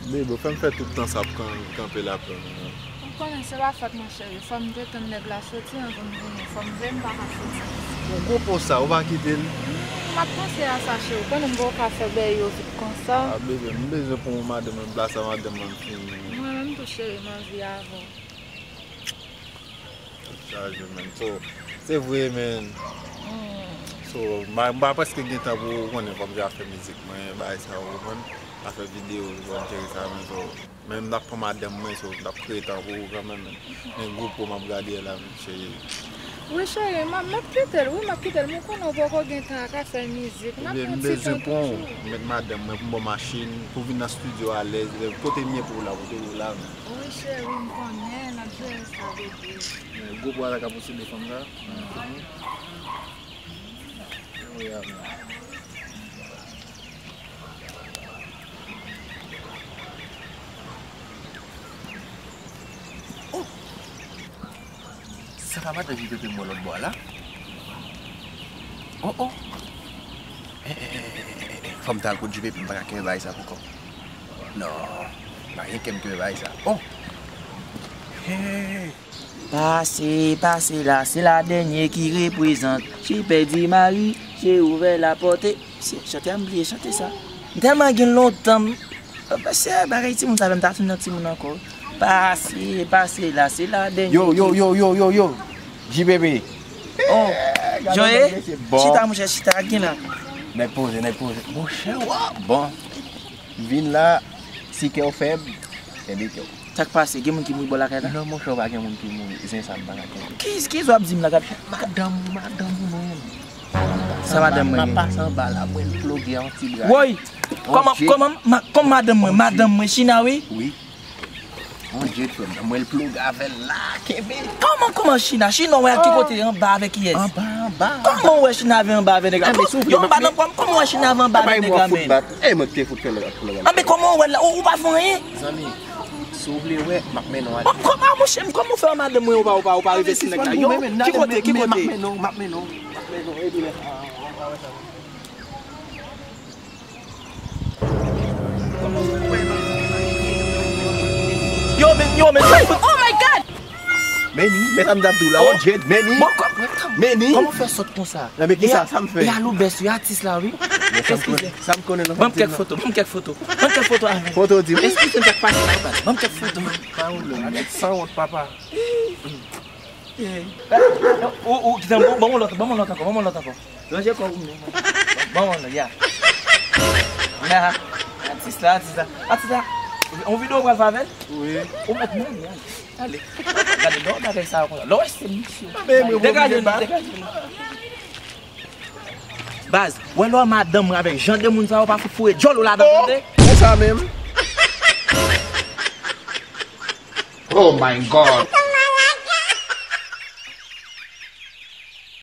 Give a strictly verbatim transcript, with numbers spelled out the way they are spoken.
Bebe, ou fè m fè tout tan sa ap kan- kanpe la pou mwen. Ou konnen se pa fòt mwen, cheri. Fò m te tann nèg la soti anvan m vini. Fò m veye m pa ka soti. Bon, gwo po sa, ou pa kite l? M ap panse a sa, cheri. Ou konnen m poko ka fè bagay yo vit konsa. A, bebe, m bezwen pou mwen madanm mwen, m plase madanm mwen, m fini. Mwen menm tou, cheri, m anvi avè w. Tèt chaje, man. So, se vre, man. So, m pa, m pa prèske gen tan pou ou konnen fò m ja fè mizik mwen, bagay sa, ou konprann? Afè videyo, ou konn jere sa, man. So, men m t ap pran madanm mwen, so, m t ap kreye tan pou ou kanmenm, man. Men gwo po m ap gade a la, man, cheri. Wi, cheri, m ap, m ap kite l, wi, m ap kite l, men ou konnen ou poko gen tan ak afè mizik. M ap pran ti tan toujou. Ebyen, m bezwen pran w, m met madanm mwen pou m ba w machin, pou w vin nan estidyo alèz, kote m ye pou w la, kote w la, man. Wi, cheri, m konnen, n ap jere sa, bebe. Men gwo po a ta ka posede fanm sa. Mhm. Wi, amen. Oh! Sa pa madan J P P m wè lòt bò a la? Oh, oh! Eh, eh, eh, eh, eh, eh, fò m ta al kot J P P, m pa ka kenbe bagay sa pou kò m. Non, pa gen kè m kenbe bagay sa. Oh! Hey! Pase, pase la, se la dènye ki reprezante. J'ai perdu ma vie, j'ai ouvert la porte. Se chante a, m bliye chante sa. M tèlman gen lontan, m, se bagay timoun sa fè m ta tounen timoun ankò. Pase, pase la, se la dènye. Yo, yo, yo, yo, yo, yo. J P P. Oh, Joe, chita, monchè, chita, gen la. Nèg poze, nèg poze. Monchè, w ap bon. Vin la, si kè w fèb, kenbe kè w. Sa k pase? Gen moun ki mouri bò lakay la? Non, monchè, pa gen moun ki mouri. Zen sa m pa ka kenbe. Ki, ki w ap di m la, gad? Madanm, madanm ou menm. Sa madanm mwen gen? M ap pase anba la, mwen ploge an ti bra. Woy! Kòman, kòman, ma- kòman madanm mwen? Madanm mwen, China, wi. Wi. Mon Dye, frè m, mwen ploge avè l la, kenbe. Kòman, kòman China? China, wè ki kote? Anba avè kiyès? Anba, anba. Kòman wè China avè anba avè nèg la? Yo, madanm, kòman wè China avè anba avè nèg la, men? E mwen te fout fè lè pou lè. Anben, kòman wè l la? Ou, ou pa fè anyen? Zanmi, si w vle wè, m ap mennen w ale. Kòman, monchè, kòman w fè madanm mwen, ou pa, ou pa, ou pa rive sou nèg la? Yo, ki kote, ki kote? M ap mennen w, m ap mennen w, m ap mennen w, epi lè sa, w a wè sa. Yo, men, yo, men, oh my God! Meni, men sa m t ap di w la, oh, Jade, Meni. Bon, kò- Meni. Kòman w fè sòt konsa? Nan, men ki sa, sa m fè? E aloubès, wi, atis la, wi. Eskize. Sa m konnen, non. Ban m kèk foto, ban m kèk foto. Ban m kèk foto avè m. Foto, di m. Eskize m, sa k pase la, ban m kèk foto. Pa pwoblèm, nèg sanwont, papa. Ou, ou, kite m, ban m lòt, ban m lòt ankò, ban m lòt ankò. Ranje kò w menm. Ban mwen, ya. Ya. Atis la, atis la. Atis la. On videyo w pral fè avè l? Wi. Ou mèt menm, ya. Ale. Gade, non, bagay sa konsa. Lò, se misye. Degaje nou, degaje nou. Baz, wè lò madanm mwen avèk jan de moun sa yo pa fout foure djòl ou ladan, tande? Konsa menm. Oh my God.